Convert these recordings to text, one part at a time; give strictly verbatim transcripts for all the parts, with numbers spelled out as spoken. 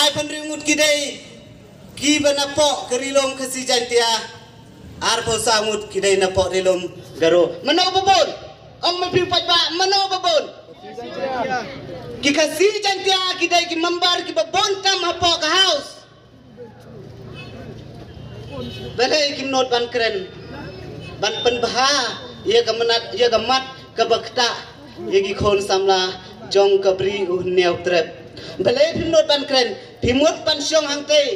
Ai pynriu ngut ki dei ki ba na poh ka Ri Lum Khasi Jaintia. Arphew saw ngut ki dei na poh Ri Lum Garo. Mano ba bun? Ong ma phi u paidbah, mano ba bun? Ki Khasi Jaintia ki dei ki member ki ba bun tam hapoh ka House. Balei kim nud ban kren ban pynbha ïa ka mynat ïa ka mat ka ba ktah ïa ki khun samla jong ka Bri u Hynñiewtrep? Balei phim nud ban kren? Phim mut ban shong hangtei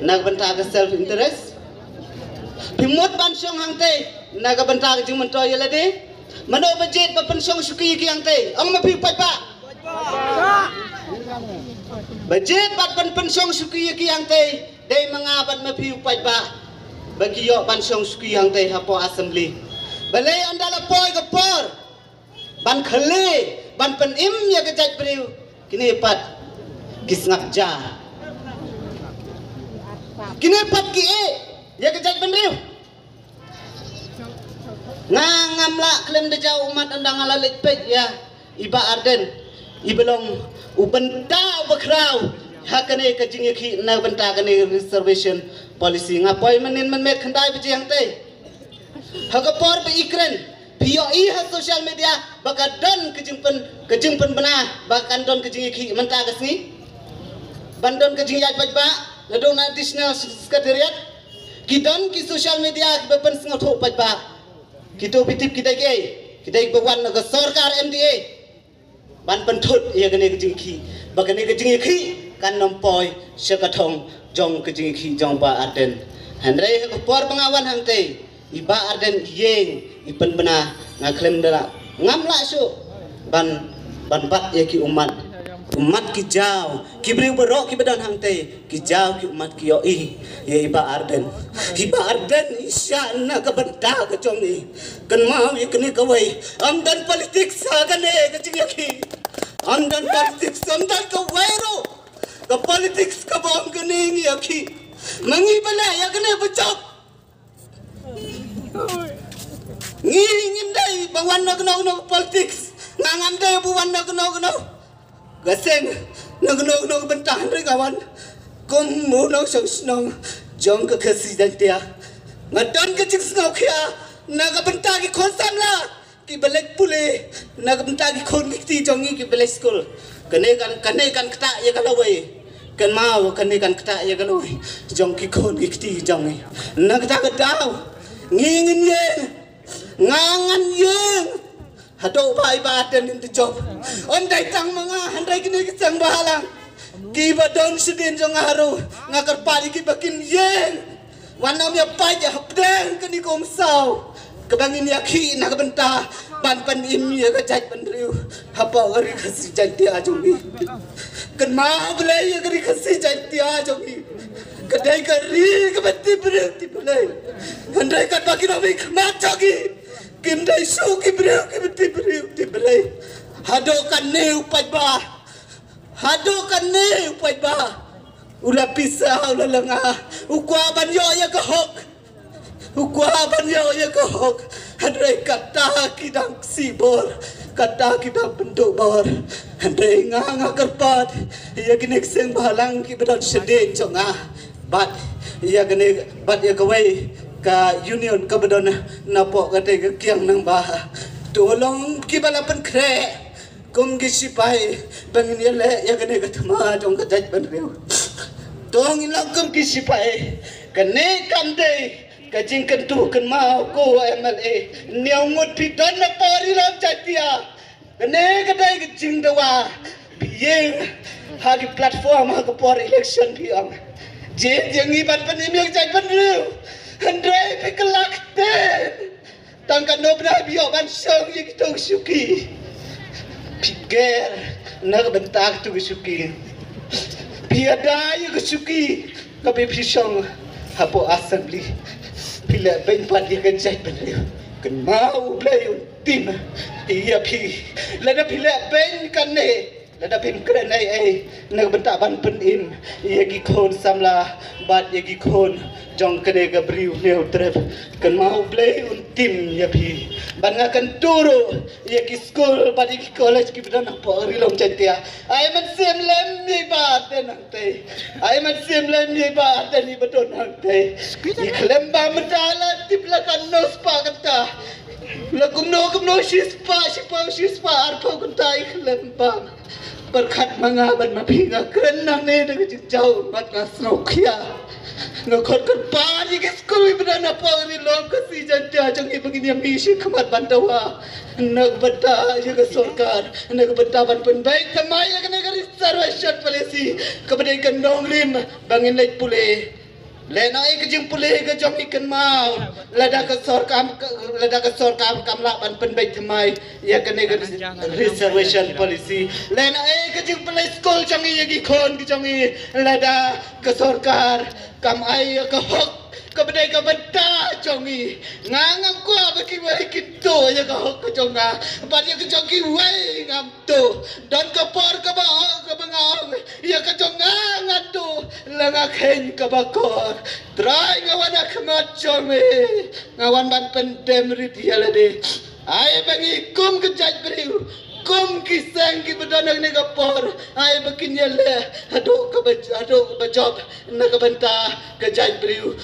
na ka bynta ka self interest? Phim mut ban shong hangtei na ka bynta ka jingmyntoi ïa lade? Mano ba jied ba pynshong shuki ïa ki hangtei? Ong ma phi u paidbah. Ba jied bad ban pynshong shuki ïa ki hangtei dei ma nga bad ma phi u paidbah ba ki ïoh ban shong shuki hangtei hapoh Assembly. Balei ynda la poi ka por ban khleh ban pynim ïa ka jaitbynriew, kine pat ki sngap ja, kine pat ki ïeh ïa ka jaitbynriew. Nga ngam lah khlem da jaw ummat ynda nga la leit peit ïa i Bah Ardent, i ba long u bynta u ba khraw ha kane ka jingïakhih na bynta kane reservation policy. Nga poi mynnin mynmiet khyndai baje hangtei. Ha ka por ba i kren, phi ïohi ha social media ba ka don ka jingpyn ka jingpynbna ba kan don ka jingïakhih mynta ka sngi, ban don ka jingïaid paidbah. Naduh na Additional Secretariat ki don ki social media ki ba pynsngewthuh paidbah. Kito phi tip ki dei kiei? Ki dei ba wan na ka sorkar M D A ban pynthut ïa kane ka jingïakhih, ba kane ka jingïakhih kan nym poi sha ka thong jong ka jingïakhih jong Bah Ardent. Hynrei ha ka por ba nga wan hangtei, i Bah Ardent i ïeng, i pynbna. Nga khlem da lah, ngam lah shuh ban ban bat ïa ki ummat. Ummat ki jaw, ki briew baroh ki ba don hangtei ki jaw, ki ummat ki ïohi ïa i Bah Ardent. I Bah Ardent i shah na ka bynta ka jong i. Kynmaw ïa kane kawei, ym don politics ha kane ka jingïakhih. Ym don politics, ym don kawei ruh ka politics ka ba ong kane ngi ïakhih. Ma ngi ba leh ïa kane ba jop. Ngi ngim dei ba wan na kano kano politics. Nga ngam dei ba wan na kano kano ka seng, na kano kano ka bynta, hynrei nga wan kum u nongshong shnong jong ka Khasi Jaintia. Nga don ka jingsngewkhia na ka bynta ki khun samla ki ba leit pule, na ka bynta ki khun ki kti jong ngi ki ba leit skul. Kane kan, kane kan ktah ïa ka lawei. Kynmaw, kane kan ktah ïa ka lawei jong ki khun ki kti jong ngi. Na kata ka daw ngi ngin ïeng, nga ngan ïeng haduh ba i Bah Ardent in da jop. Ym dei tang ma nga, hynrei kine ki seng bhalang ki ba don shadien jong nga ruh nga kyrpad ïa ki ba kin ïeng. Wan nym ïa peit ïa hapdeng kane ka umsaw ka ba ngin ïakhih na ka bynta ban pynim ïa ka jaitbynriew hapoh ka Ri Khasi Jaintia jong ngi. Kynmaw Blei ïa ka Ri Khasi Jaintia jong ngi, ka dei ka ri ka ba tip briew tip Blei. Hynrei katba ki nongmihkhmat jong ngi kim dei shuh ki briew ki ba tip briew tip Blei. Haduh katne u paidbah, haduh katne u paidbah u la pisa, u la lynga, u kwah ban ïoh ïa ka hok. U kwah ban ïoh ïa ka hok. Hynrei kata ki dang ksih bor, kata ki dang pynduh bor. Hynrei nga, nga kyrpad ïa kine ki seng bhalang ki ba don shadien jong nga, bad ïa kane, bad ïa kawei ka union ka ba don napoh katei ka kiang nang ba, to long ki ba la pynkhreh kum ki shipai ba ngin ïaleh ïa kane ka thma jong ka jaitbynriew. To ngin long kum ki shipai. Kane kam dei ka jingkyntu. Kynmaw ko M L A, hynñiew ngut phi don napoh Ri Lum Jaintia. Kane ka dei ka jingdawa. Phi ïeng ha ki platform ha ka por election phi ong, jied ïa ngi ban pynim ïa ka jaitbynriew. Hynrei phi kylla ktien. Tang katno bnai phi ïoh ban shong ïa kito ki shuki? Phi ker na ka bynta kito ki shuki. Phi ïada ïa ki shuki kaba phi shong hapoh Assembly. Phi leh beiñ pat ïa ka jaitbynriew. Kynmaw U Blei un tim ïa phi. Lada phi leh beiñ kane, lada phim kren ei ei na ka bynta ban pynim ïa ki khun samla bad ïa ki khun Jong kane ka briew Hynñiewtrep, kynmaw U Blei un tim ïa phi. Bad nga kyntu ruh ïa ki skul bad ïa ki college kiba don hapoh Ri Lum Jaiñtia. Ai mynsiem lem ïa i Bah Ardent hangtei. Ai mynsiem lem ïa i Bah Ardent iba don hangtei. Ngi khlem bang mynta la tip la katno spah kynta, la kumno kumno shispah shiphew shispah arphew kynta, ngi khlem bang. Pyrkhat ma nga bad ma phi, nga kren nangne da ka jingjaw bad nga sngewkhia. Nga khot kyrpad ïa ki skul iba don hapoh Ri Lum Khasi Jaiñtia jong ngi ba ngin ïa mih shakhmat ban dawa na ka bynta ïa ka sorkar, na ka bynta ban pynbeit thymmai ïa kane ka reservation policy kaba dei ka nongrim ba ngin leit pule. Lehnohei ka jingpule ka jong ngi, kynmaw, lada ka sorkar, lada ka sorkar kam lah ban pynbeit thymmai ïa kane ka reservation policy. Lehnohei ka jingpule skul jong ngi ïa ki khun ki jong ngi, lada ka sorkar kam ai ïa ka hok kaba dei ka bynta jong ngi. Nga ngam kwah ba kiwei kin tuh ïa ka hok ka jong nga bad ïa ka jong kiwei ngam tuh. Don ka por kaba hok kaba nga ong ïa ka jong nga nga tuh, la nga kheiñ kaba kor. Trai, nga wan ha khmat jong me, nga wan ban pyndem rit ïa lade. Ai ba ngi kum ka jaitbynriew, kum ki seng kiba don ha kane ka por, ai ba kin ïaleh haduh kaba, haduh kaba jop na ka bynta ka jaitbynriew.